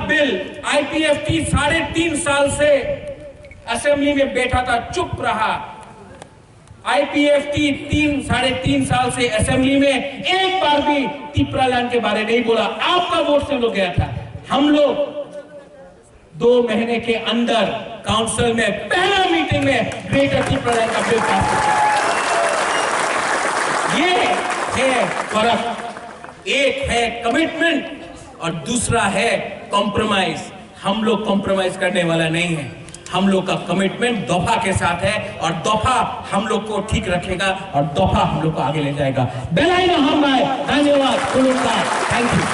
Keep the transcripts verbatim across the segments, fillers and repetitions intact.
Bill IPFT साढ़े तीन साल से असेंबली में बैठा था, चुप रहा। आईपीएफटी तीन, साढ़े तीन साल से असेंबली में एक बार भी तिप्रालैंड के बारे नहीं बोला। आपका वोट से लोग गया था। हम लोग दो महीने के अंदर काउंसिल में पहला मीटिंग में ग्रेटर तिप्रालैंड का बिल पास कर दिया। ये है फर्क। एक है कमिटमेंट और दूसरा है कॉम्प्रोमाइज। हम लोग कॉम्प्रोमाइज करने वाला नहीं है। हम लोग का कमिटमेंट दफा के साथ है और दफा हम लोग को ठीक रखेगा और दफा हम लोग को आगे ले जाएगा। Belai no hambai, dhanyawad, khulumkha, thank you.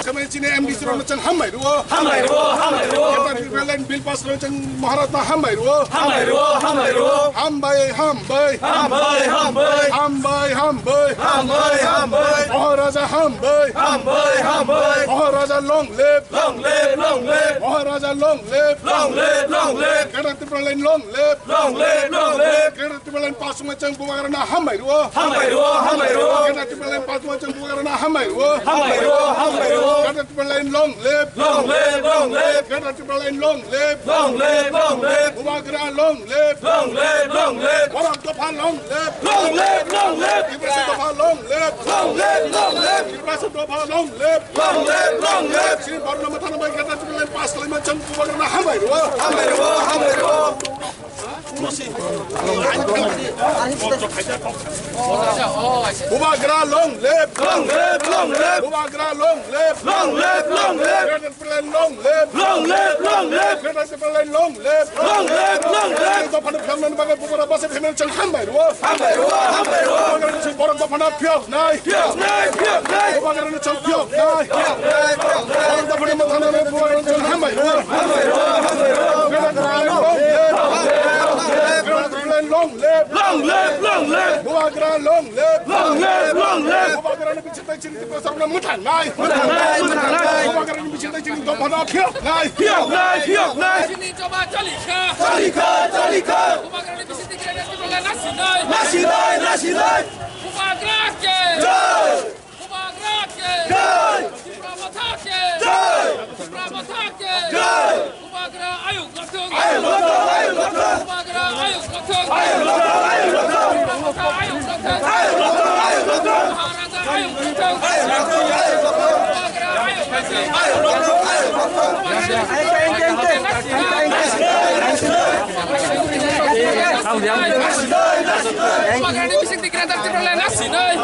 Samai chini M D C rok no chang hambai ruo. Hambai ruo, hambai ruo. Keta Tipraland bill pass rok chang Maharaj no hambai ruo. Hambai ruo, hambai ruo. Hambai, hambai. Hambai, hambai. Hambai, hambai. Hambai, hambai. Maharaja hambai. Hambai, hambai. Maharaja long live. Long live, long live. Maharaja long live. Long live, long live. Greater Tipraland long live. Long live, long live. Greater Tipraland pass wngmani chwng Bubagrano hambai rwo. Hambai rwo, hambai rwo. Greater Tipraland pass wngmani chwng Bubagrano hambai rwo. Hambai rwo, hambai rwo. Greater Tipraland long live. Long live, long live. Greater Tipraland long live. Long live, long live. Bubagra long live. Long live, long live. Borok dopha long live. Long live, long live. Tiprasa dopha long live. Long live, long live. Tiprasa dopha long live. Long live, long live. Chini borokno mwthangna bai Greater Tipraland pass khlaima chwng Bubagrano hambai rwo. Hambai rwo, hambai rwo. Bubagra long live. Long live, long live. Bubagra long live. Long live, long live. Greater Tipraland long live. Long live, long live. Greater Tipraland long live. Long live, long live. Dophano phiyoknani bagwi Bubagra bwsai phaimani chwng hambai rwo. Hambai rwo, hambai rwo. Bubagrani chwng borok dophano phiyoknai. Phiyoknai, phiyoknai. Bubagrani chwng phiyoknai. Phiyoknai, phiyoknai. Borok dophano mwthangna bagwi Bubagrani chwng hambai rwo. Hambai rwo, hambai rwo. Greater Tipraland long live. Greater Tipraland long live. Long live, long live. Bubagra long live. Long live, long live. Bubagrani bichirtai chini Tiprasarokno mwthangnai. Mwthangnai, mwthangnai. Bubagrani bichirtai chini dophano phiyoknai. Phiyoknai, phiyoknai. Chini choba chali kha. Chali kha, chali kha. Bubagrani bichirtai chini dophano nasinai. Nasinai, nasinai. Bubagra ke. Jai. Bubagra ke. Jai. Tipra Motha ke. Jai. Tipra Motha ke. Jai. Bubagra ayuk lathung. Ayuk lathung, ayuk lathung. Bubagra ayuk lathung. Ayuk lathung, ayuk lathung. Tipra Motha ayuk lathung. Ayuk lathung, ayuk lathung. Maharaja ayuk lathung. Ayuk lathung, ayuk lathung. Bubagra ayuk lathung. Ayuk lathung, ayuk lathung. Bubagra ayuk lathung. Bubagrani bising di Greater Tipraland nasinai.